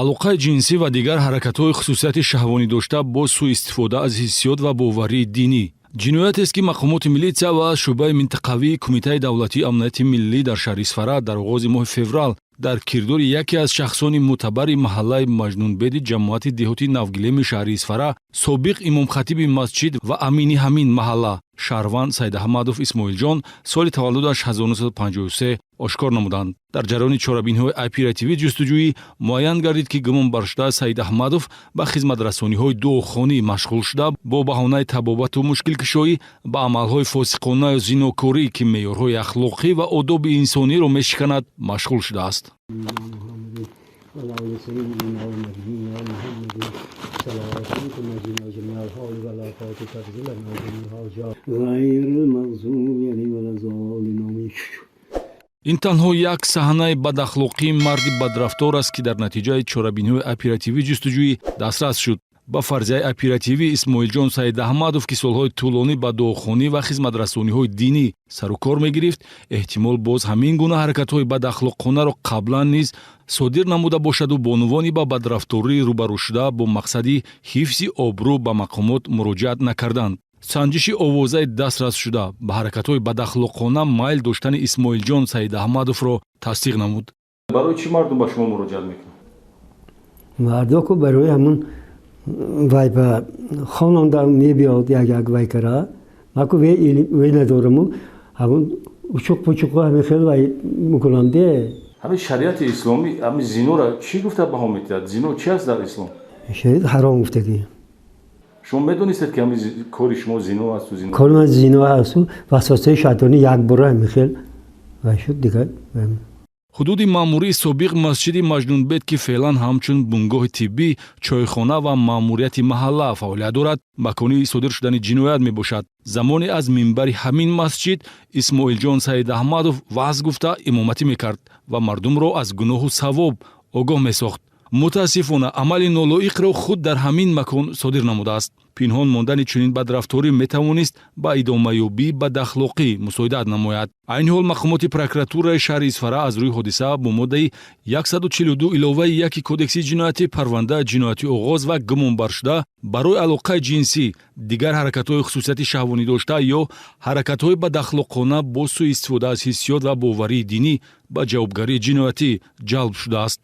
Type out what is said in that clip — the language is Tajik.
Алоқаи ҷинсӣ ва дигар ҳаракатҳои хусусияти шаҳвонӣ дошта бо сӯистифода аз ҳиссиёт ва боварии динӣ ҷиноятест, ки мақомоти милитсия ва шӯъбаи минтақавии Кумитаи давлатии амнияти миллӣ дар шаҳри Исфара дар оғози моҳи феврал дар кирдори яке аз шахсони мӯътабари маҳаллаи Маҷнунбеди ҷамоати деҳоти Навгилеми шаҳри Исфара, собиқ имомхатиби масҷид ва амини ҳамин маҳалла, шаҳрванд Саидаҳмадов Исмоилҷон, соли таваллудаш 1953, ошкор намуданд. Дар ҷараёни чорабиниҳои оперативӣ ҷустуҷӯӣ муайян гардид, ки гумонбаршуда Саидаҳмадов ба хизматрасониҳои дуохонӣ машғул шуда, бо баҳонаи табобату мушкилкушоӣ ба амалҳои фосиқонаю зинокорӣ, ки меъёрҳои ахлоқӣ ва одоби инсониро мешиканад, машғул шудааст. وعلى آل سيدنا ونبينا محمد صلوات تنجينا جميع الحال والآفات تقضي لنا جميع الحاجات غير المغضوب عليهم ولا الضالين آمين. Ин танҳо як саҳнаи бадахлоқии марди бадрафтор аст, ки дар натиҷаи чорабиниҳои оперативӣ ҷустуҷӯӣ дастрас шуд. Ба фарзияи оперативӣ, Исмоилҷон Саидаҳмадов, ки солҳои тӯлонӣ ба дуохонӣ ва хизматрасониҳои динӣ сарукор мегирифт, эҳтимол боз ҳамин гуна ҳаракатҳои бадахлоқонаро қаблан низ содир намуда бошаду бонувони ба бадрафторӣ рӯбарӯшуда бо мақсади ҳифзи обрӯ ба мақомот муроҷиат накарданд. Санҷиши овозаи дастрасшуда ба ҳаракатҳои бадахлоқона майл доштани Исмоилҷон Саидаҳмадовро тасдиқ намуд. Барои чӣ мардум ба шумо муроҷиат мекунанд? Мардоку барои ҳамун вай ба хонанда мебиёд, як як вай кара маку вей надораму, ҳамун учуқ пучуқу ҳамин хел вай мекунам де. Ҳамин шариати исломӣ ҳамин зинора чӣ гуфта баҳо медиҳад? Зино чи аст дар ислом? Шариат ҳаром гуфтагӣ. Шумо медонистед, ки ҳамин кори шумо зино асту зино? Кори ман зино асту васвасаи шайтонӣ як бора ҳамин хел вай шуд дигар. Ҳудуди маъмурии собиқ масҷиди Маҷнунбед, ки феълан ҳамчун бунгоҳи тиббӣ, чойхона ва маъмурияти маҳалла фаъолият дорад, макони содир шудани ҷиноят мебошад. Замоне аз минбари ҳамин масҷид Исмоилҷон Саидаҳмадов ваъз гуфта, имоматӣ мекард ва мардумро аз гуноҳу савоб огоҳ месохт. Мутаассифона, амали нолоиқро худ дар ҳамин макон содир намудааст. Пинҳон мондани чунин бадрафторӣ метавонист ба идомаёбии бадахлоқӣ мусоидат намояд. Айни ҳол мақомоти прокуратураи шаҳри Исфара аз рӯи ҳодиса бо моддаи 142 иловаи 1 Кодекси ҷиноятӣ парвандаи ҷиноятӣ оғоз ва гумонбаршуда барои алоқаи ҷинсӣ, дигар ҳаракатҳои хусусияти шаҳвонӣ дошта ё ҳаракатҳои бадахлоқона бо сӯистифода аз ҳиссиёт ва боварии динӣ ба ҷавобгарии ҷиноятӣ ҷалб шудааст.